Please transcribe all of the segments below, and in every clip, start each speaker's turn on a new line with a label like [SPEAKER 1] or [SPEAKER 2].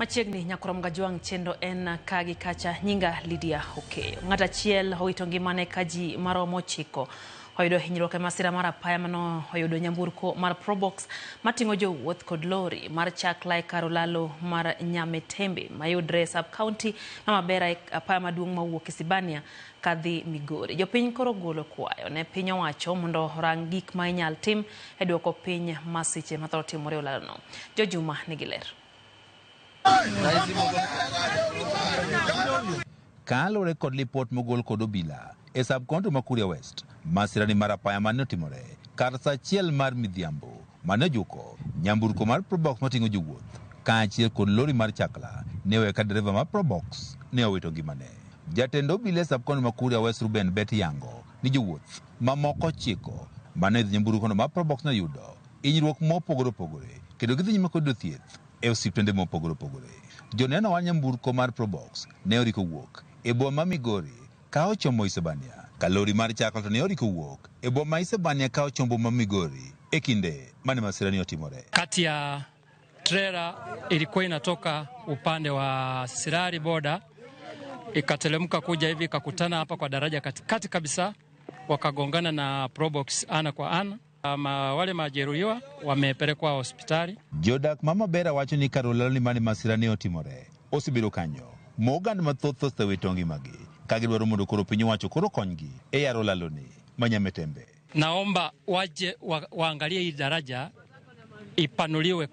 [SPEAKER 1] Machiegni nyakorom Gajwang' chenro en ka gi kacha nyinga Lydia Okeyo. Ng'at achiel owito ngimane ka ji maromo 9 oyudo hinyruok e masira mar apaya mano oyudo nyamburko mar Probox mating'o jowuoth kod lori mar chakla e kar olalo mar Nyametembe mayudre e sub county ma Mabera e apaya maduong' mawuok Isibania kadhi Migori. Jopiny koro golo kwayo ne piny owacho mondo orang gik ma inyal tim e duoko piny masiche mathoro timore e olalono. Jojuma nigi ler.
[SPEAKER 2] Kaluwore kod lipot mogol kod obila e sub county ma Kuria West, masirani mar apaya mane otimore kar saa achiel mar midhiambo mane ojuko nyamburko mar Probox mating'o jowuoth kaachiel kod lori mar chakla ne oweyo ka dereva mar Probox ne owito ngimane. Jatend obila e sub county ma Kuria West Ruben Bet yango ni jowuoth mamoko 9 mane oidho nyamburkono mar Probox ne oyudo hinyruok mopogore opogore kendo gidhi nyime kod yudo thieth e osiptende mopogore opogore. Joneno wa nyamburko mar Probox ne oriko wuok e boma ma Migori ka ochomo Isebania, ka lori mar chakla to ne oriko wuok e boma ma Isebania ka ochomo boma ma Migori e kinde mane masirani otimore.
[SPEAKER 3] Kati ya trela ilikuwa inatoka upande wa Sirari boda ikatelemka kuja hivi ikakutana hapa kwa daraja katikati kabisa, wakagongana na Probox ana kwa ana. Ama wale majeruhiwa wamepelekwa hospitali.
[SPEAKER 2] Jodak ma Mabera wacho ni kar olalo mane masira ne otimore osebedo kanyo ma oganda mathoth osewito ngimagi ka gidwaro mondo koro piny owacho koro konygi e yaro laloni ma Nyametembe.
[SPEAKER 3] Naomba waje waangalie hii daraja ipanuliwe,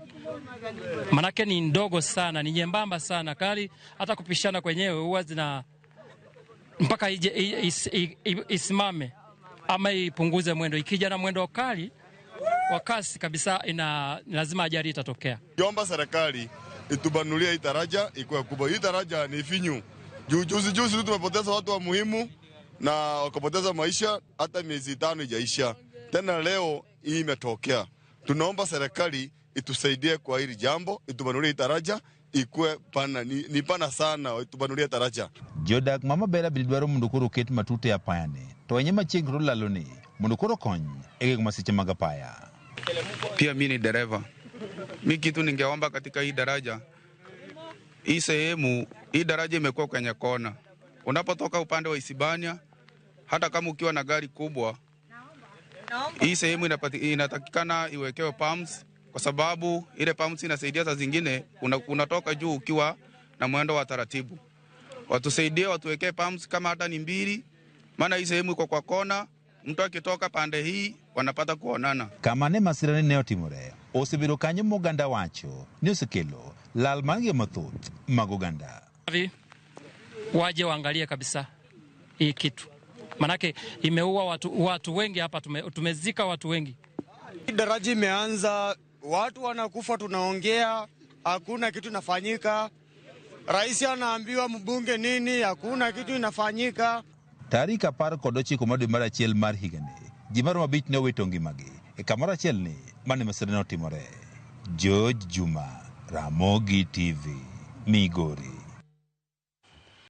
[SPEAKER 3] manake ni ndogo sana, ni nyembamba sana, kali hata kupishana kwenyewe huwa zina mpaka ije, is, isimame ama ipunguze mwendo. Ikija na mwendo kali wa kasi kabisa, ina lazima ajali itatokea.
[SPEAKER 4] Yomba serikali itubanulie hii daraja ikuwe kubwa. Hii daraja ni finyu. Juzi juzi tumepoteza watu wa muhimu na wakapoteza maisha, hata miezi 5 haijaisha. Tena leo hii imetokea. Tunaomba serikali itusaidie kwa hili jambo, itubanulie hii daraja ikuwe pana, ni pana sana, itubanulie daraja.
[SPEAKER 2] Jodak ma Mabera bende dwaro mondo koro oket matute e apayani to enye machiegni kod olaloni mondo koro kony e geng'o masiche mag apaya.
[SPEAKER 5] Pia mi ni dereva. Mi kitu ningeomba katika hii daraja, hii sehemu, hii daraja imekuwa kwenye kona. Unapotoka upande wa Isibania, hata kama ukiwa na gari kubwa, hii sehemu inatakikana iwekewe pumps, kwa sababu ile pumps inasaidia saa zingine unatoka juu ukiwa na mwendo wa taratibu. Watusaidie watuwekee pumps kama hata ni 2, maana hii sehemu iko kwa kona, mtu akitoka pande hii wanapata kuonana.
[SPEAKER 2] Kama ne masira ne otimore, osebedo kanyo moganda wacho ni osekelo lal mar ngima mathoth mag oganda.
[SPEAKER 3] Waje waangalie kabisa hii kitu, manake imeua watu wengi hapa, tumezika watu wengi.
[SPEAKER 6] Daraja imeanza, watu wanakufa, tunaongea, hakuna kitu inafanyika. Rais anaambiwa mbunge nini, hakuna kitu inafanyika.
[SPEAKER 2] Tarik 19 mar dwe mar achiel mar higani, ji maromo 5 ne owito ngimagi e kamoro achiel ni mane masira ne otimore. George Juma, Ramogi TV, Migori.